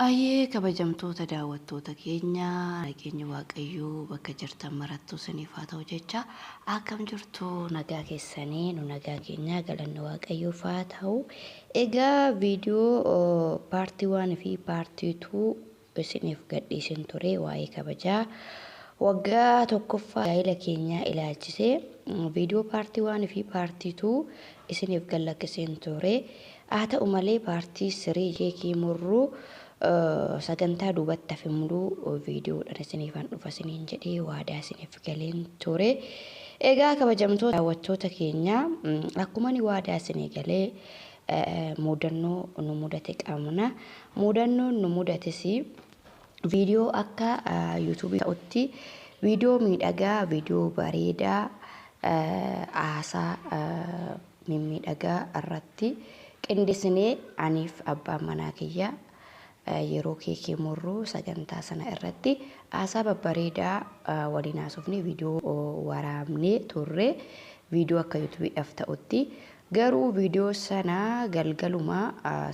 Ayyee kabajamtoota daawwattoota keenya, nageenyi Waaqayyoo bakka jirtan marattuu isiniif haa ta'u jecha, akkam jirtu? Nagaa keessanii? Nu nagaa keenya, galanni Waaqayyoof haa ta'u. Egaa viidiyoo part 1 fi part 2 isiniif gadhiisin ture, waa'ee kabajaa waggaa tokkoffaa gaa'ela keenyaa ilaalchisee viidiyoo part 1 fi part 2 isiniif gallakkiseen ture. Haa ta'u malee part 3 keekii murruu sagantaa duubatti hafe muluu viidiyoodhaan isiniifan dhufa isiniin jedhee waadaa isiniif galeen ture. Egaa kabajamtoota daawwattoota keenya, akkuma ani waadaa isinii galee mudannoo nu mudate qabna. Mudannoon nu mudates viidiyoo akka YouTubeii ta'utti viidiyoo miidhagaa, viidiyoo bareedaa, haasaa mimmiidhagaa irratti qindeessinee aniif abbaan manaa kiyya yeroo keekii murruu sagantaa sana irratti haasaa babbareedaa waliin haasofnee viidiyoo waraabnee turre, viidiyoo akka YouTubeiidhaaf ta'utti. Garuu viidiyoo sana galgaluma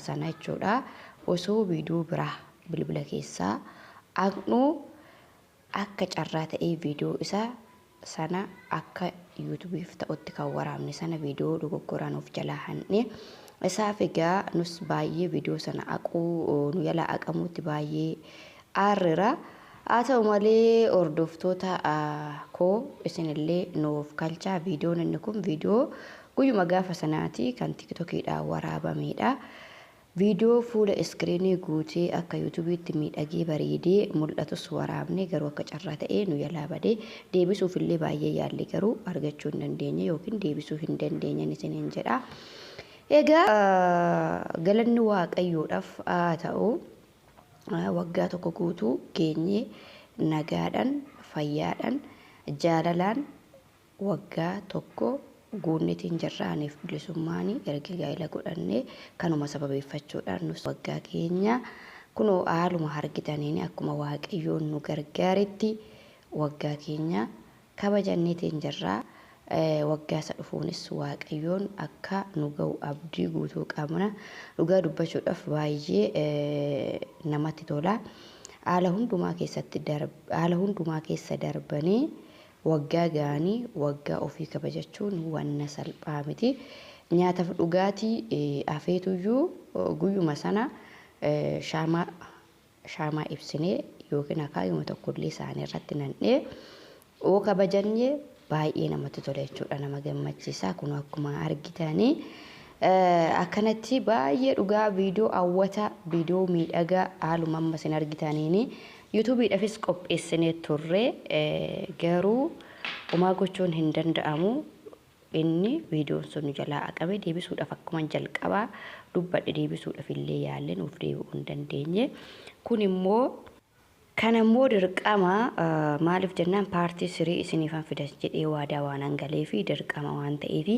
sana jechuudha, osoo viidiyoo biraa bilbila keessaa haqnu akka carraa ta'ee viidiyoo isaa sana akka YouTubeiif ta'utti kan waraabne sana viidiyoo dogoggoraan of jalaa hanne. Isaaf egaa nus baay'ee viidiyoo sana haquu nu jalaa haqamuutti baay'ee aarreera. Haa ta'u malee hordoftoota koo, isinillee nuuf kalchaa. Viidiyoon inni kun viidiyoo guyyuma gaafa sanaati kan TikTokiidhaan waraabamedha. Viidiyoo fuula screenii guutee akka YouTubeiitti miidhagee bareedee mul'atus waraabne, garuu akka carraa ta'ee nu jalaa badee. Deebisuuf illee baay'ee yaalle, garuu argachuu hin dandeenye yookiin deebisuu hin dandeenye isiniin jedha. Egaa galanni Waaqayyoodhaaf haa ta'u, waggaa tokko guutuu geenyee nagaadhaan, fayyaadhaan, jaalalaan waggaa tokko guunnetiin jirra. Aniif Bilisummaan erga gaa'ela godhannee kanuma sababeeffachuudhaan nus waggaa keenya kunoo haaluma argitaniin akkuma Waaqayyoon nu gargaaretti waggaa keenya kabajanneetiin jirra. Waggaa isa dhufuunis Waaqayyoon akka nu ga'u abdii guutuu qabna. Dhugaa dubbachuudhaaf baay'ee namatti tola. Haala hundumaa keessatti, haala hundumaa keessa darbanii waggaa ga'anii waggaa ofii kabajachuun wanna salphaa miti. Nyaataaf dhugaatii hafeetuyyuu guyyuma sana shaamaa shaamaa ibsinee yookiin akaayuma tokkollee isaanii irratti nannee oo kabajannee baay'ee namatti tola jechuudha, nama gammachiisa. Kun akkuma argitanii akkanatti baay'ee dhugaa viidiyoo hawwata, viidiyoo miidhagaa haaluma amma isin argitaniini YouTubeiidhaafis qopheessinee turre, garuu homaa gochuun hin danda'amu. Inni viidiyoon sun jalaa haqame. Deebisuudhaaf akkuma jalqabaa dubbadhe, deebisuudhaaf illee yaalle, nuuf deebi'uu hin dandeenye. Kun immoo kana immoo dirqama, maaliif jennaan part 3 isiniifan fida jedhee waadaa waan hangalee fi dirqama waan ta'eefi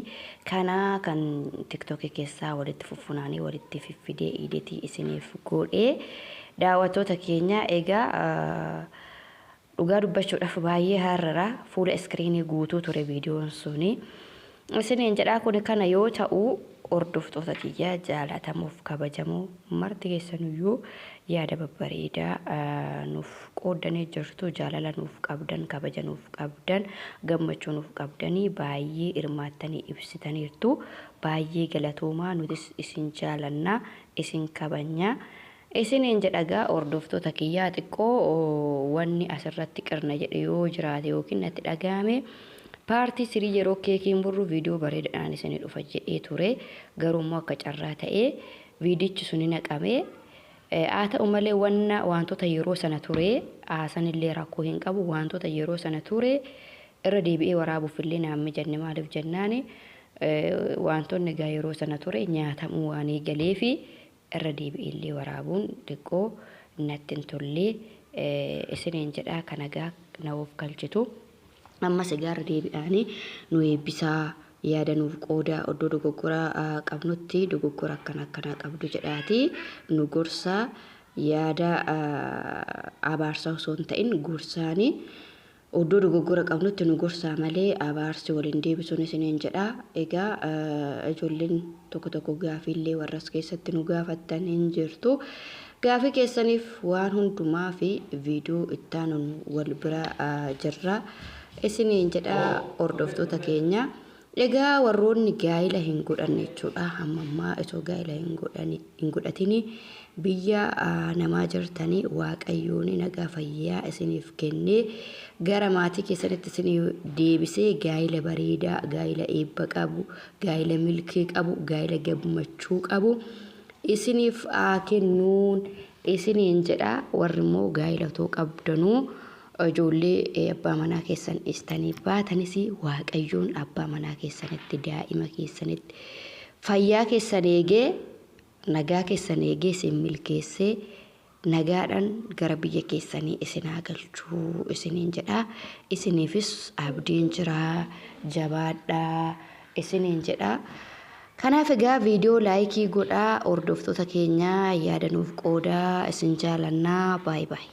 kana kan TikTokii keessaa walitti fuffunaanii walitti fiffidee editii isiniif godhee. Daawwattoota keenya, egaa dhugaa dubbachuudhaaf baay'ee har'ara fuula screenii guutuu ture viidiyoon suni isiniin jedhaa. Kun kana yoo ta'u, hordoftoota kiyya jaalatamuuf kabajamoo marti keessanuyyuu yaada babbareedaa nuuf qooddanii jirtu. Jaalala nuuf qabdan, kabaja nuuf qabdan, gammachuu nuuf qabdanii baay'ee hirmaattanii ibsitaniirtu. Baay'ee galatoomaa, nutis isin jaalannaa, isin kabajnaa isiniin jedhagaa. Hordoftoota kiyyaa, xiqqoo wanni asirratti qirna jedhe yoo jiraate yookiin natti dhagahame, part 3 yeroo keekiin burru viidiyoo bareedaadhaan isinii dhufa jedhee ture, garuu immoo akka carraa ta'ee viidichi suni naqamee. Haa ta'u malee wanna wantoota yeroo sana ture haasanillee rakkoo hin qabu. Wantoota yeroo sana ture irra deebi'ee waraabuuf illee naan mijanne. Maaliif jennaani, wantoonni egaa yeroo sana ture nyaatamuu waan eegaleefi irra deebi'ee illee waraabuun xiqqoo natti hin tolle isiniin jedhaa. Kana gaa na of galchitu. Ammas egaa irra deebi'anii nu eebbisaa, yaada nuuf qooda, iddoo dogoggora qabnutti dogoggora akkana akkanaa qabdu jedhaati nu gorsaa. Yaada abaarsaa osoo hin ta'in gorsaanii iddoo dogoggora qabnutti nu gorsaa malee abaarsi waliin deebisuun isiniin jedha. Egaa ijoolleen tokko tokko gaafiillee warras keessatti nu gaafattan hin jirtu. Gaafii keessaniif waan hundumaa fi viidiyoo ittaanuun wal bira jirra isiniin jedha hordoftoota keenya. Egaa warroonni gaa'ila hin godhanne jechuudha. Amma ammaa osoo gaa'ila hin godhatini biyya namaa jirtanii Waaqayyoon nagaa fayyaa isiniif kennee gara maatii keessanitti isinii deebisee gaa'ila bareedaa, gaa'ila eebba qabu, gaa'ila milkii qabu, gaa'ila gammachuu qabu isiniif haa kennuun isiniin jedha. Warri immoo gaa'ila otoo qabdanuu ijoollee abbaa manaa keessan dhiistanii baatanis Waaqayyoon abbaa manaa keessanitti, daa'ima keessanitti, fayyaa keessan eegee, nagaa keessan eegee isin milkeessee nagaadhaan gara biyya keessanii isin haa galchuu isiniin jedha. Isiniifis abdiin jira, jabaadhaa isiniin jedha. Kanaaf egaa viidiyoo laayikii godhaa, hordoftoota keenya yaada nuuf qoodaa, isin jaalannaa. Baay baay.